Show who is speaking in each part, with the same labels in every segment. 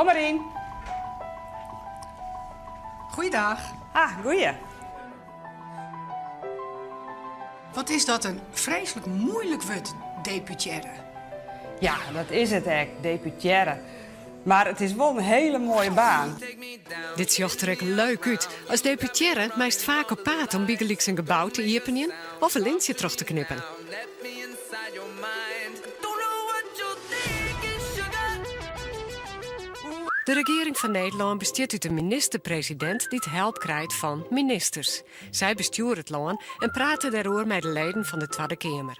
Speaker 1: Kom mar yn.
Speaker 2: Goeiedag.
Speaker 1: Ah, goeie.
Speaker 2: Wat is dat in freeslik moeilik wurd, deputearre.
Speaker 1: Ja, dat is it ek, deputearre. Mar it is wol in hiele moaie baan.
Speaker 3: Dit sjocht der ek leuk út. As deputearre meist faak op paad om bygelyks in gebou te iepenjen of in lintsje troch te knippen. De regearing fan Nederlân bestiet út in minister-presidint dy't help krijt fan ministers. Sy bestjoere it lân en prate dêroer mei de leden fan de Twadde Keamer.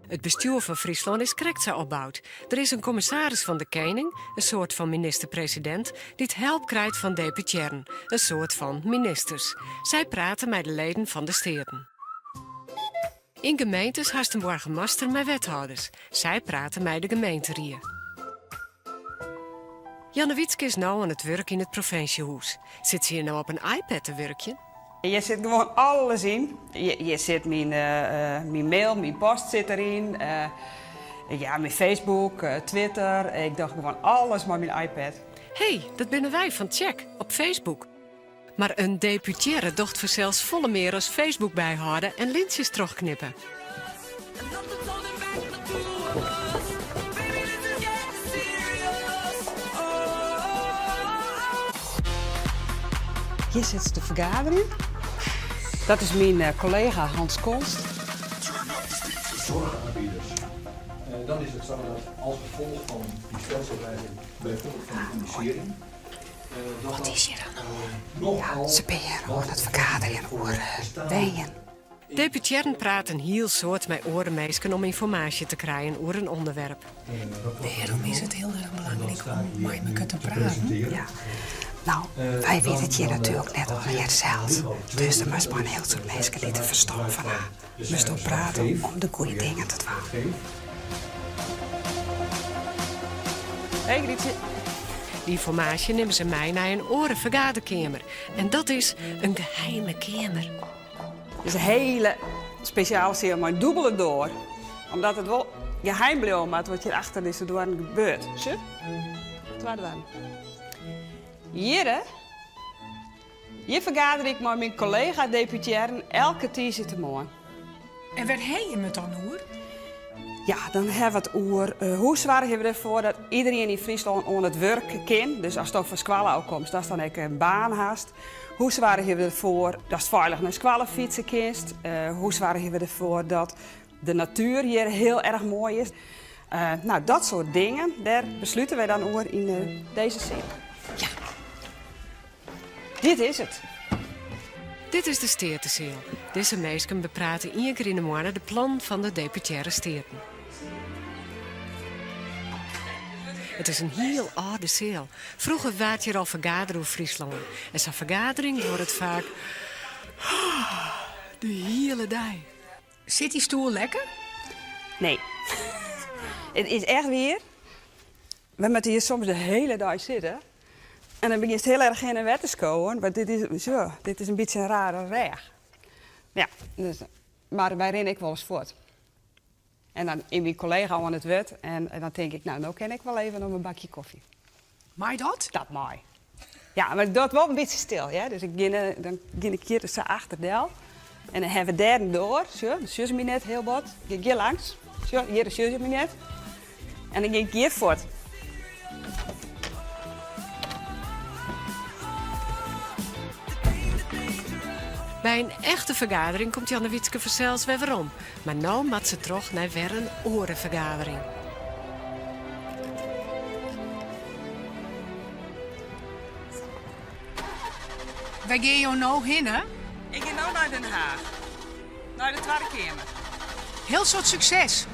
Speaker 3: It bestjoer fan Fryslân is krekt sa opboud. Der is in kommissaris fan de Kening, in soart fan minister-presidint, dy't help krijt fan deputearren, in soart fan ministers. Sy prate mei de leden fan de Steaten. Yn gemeentes hast in boargemaster mei wethâlders. Sy prate mei de gemeenterie. Jannewietske is no oan it wurk yn it provinsjehûs. Sit se hjir no op in iPad te wurkjen?
Speaker 1: Hjir sit gewoan alles yn. Hjir sit myn myn mail, myn post sit deryn. Ja, myn Facebook, Twitter. Ik doch gewoan alles mei myn iPad.
Speaker 3: Hé, dat binne wy fan Tsjek op Facebook. Mar in deputearre docht fansels folle mear as Facebook byhâlde en lintsjes trochknippe.
Speaker 1: Hjir sit se te fergaderjen. Dat is myn kollega Hans Konst.
Speaker 4: Zorgaanbieders. Dan is het zo dat als gevolg van die stelselwijziging, bijvoorbeeld van de indicering,
Speaker 2: Wat is hjir oan de hân? Ja, se binne hjir oan it fergaderjen oer wenjen.
Speaker 3: Deputearren prate in hiel soad mei oare minsken om ynformaasje te krijen oer in ûnderwerp.
Speaker 2: Wêrom is it hiel erch belangryk om mei mekoar te praten? Ja, no, wy witte it hjir natuerlik net allegear sels. Dus der moatst mei in hiel soad minsken dy't der ferstân fan ha, moatsto prate om de goede dingen te dwaan.
Speaker 1: Hey Grietje.
Speaker 3: Dy ynformaasje nimme se mei nei in oare fergaderkeamer. En dat is in geheime keamer.
Speaker 1: It is in hiele spesjale seal mei in dûbele doar. Omdat it wol geheim bliuwe moat wat hjir achter dizze doarren gebeurt. Sjoch, twa doarren. Hjirre, hjir fergaderje ik mei myn kollega-deputearren elke tiisdeitemoarn.
Speaker 2: En wêr ha jim it dan oer?
Speaker 1: Ja, dan ha we it oer hoe soargje we derfoar dat iderien yn Fryslân oan it wurk kin. Dus asto fan skoalle ôfkomst, datst dan ek in baan hast. Hoe soargje we derfoar datst feilich nei skoalle fytse kinst? Hoe soargje we derfoar dat de natuer hjir hiel erch moai is? No, dat soart dingen, dêr beslute wy dan oer yn dizze seal. Ja, dit is it.
Speaker 3: Dit is de Steateseal. Dizze minsken beprate ien kear yn 'e moanne de plannen fan de Deputearre Steaten. It is in hiel âlde seal. Froeger waard hjir al fergadere oer Fryslân. En sa'n fergadering duorret faak de hiele dei.
Speaker 2: Sit dy stoel lekker?
Speaker 1: Nee. It is echt wier. We moatte hjir soms de hiele dei sitte. En dan begjinst hiel erch hinne en wer te skowen, want dit is, zo, dit is in bytsje in rare rêch. Ja, dus, mar wy rinne ek wolris fuort. En dan is myn kollega oan it wurd en dan tink ik, no, no kin ik wol even om in bakje kofje.
Speaker 2: Mei dat?
Speaker 1: Dat mei. Ja, mar dat wol in bytsje stil, hear. Dus ik gean, dan gean ik hjir sa achter del. En dan ha we dêr in doar, sjoch, dan sjogge se my net hiel bot. Gean ik hjir langs, sjoch, hjir sjogge se my net. En dan gean ik hjir fuort.
Speaker 3: By in echte fergadering komt Jannewietske fansels wer werom, mar no moat se troch nei wer in oare fergadering.
Speaker 2: Wêr gean jo no hinne?
Speaker 1: Ik gean no nei Den Haach, nei de Twadde Keamer.
Speaker 2: Hiel soad sukses!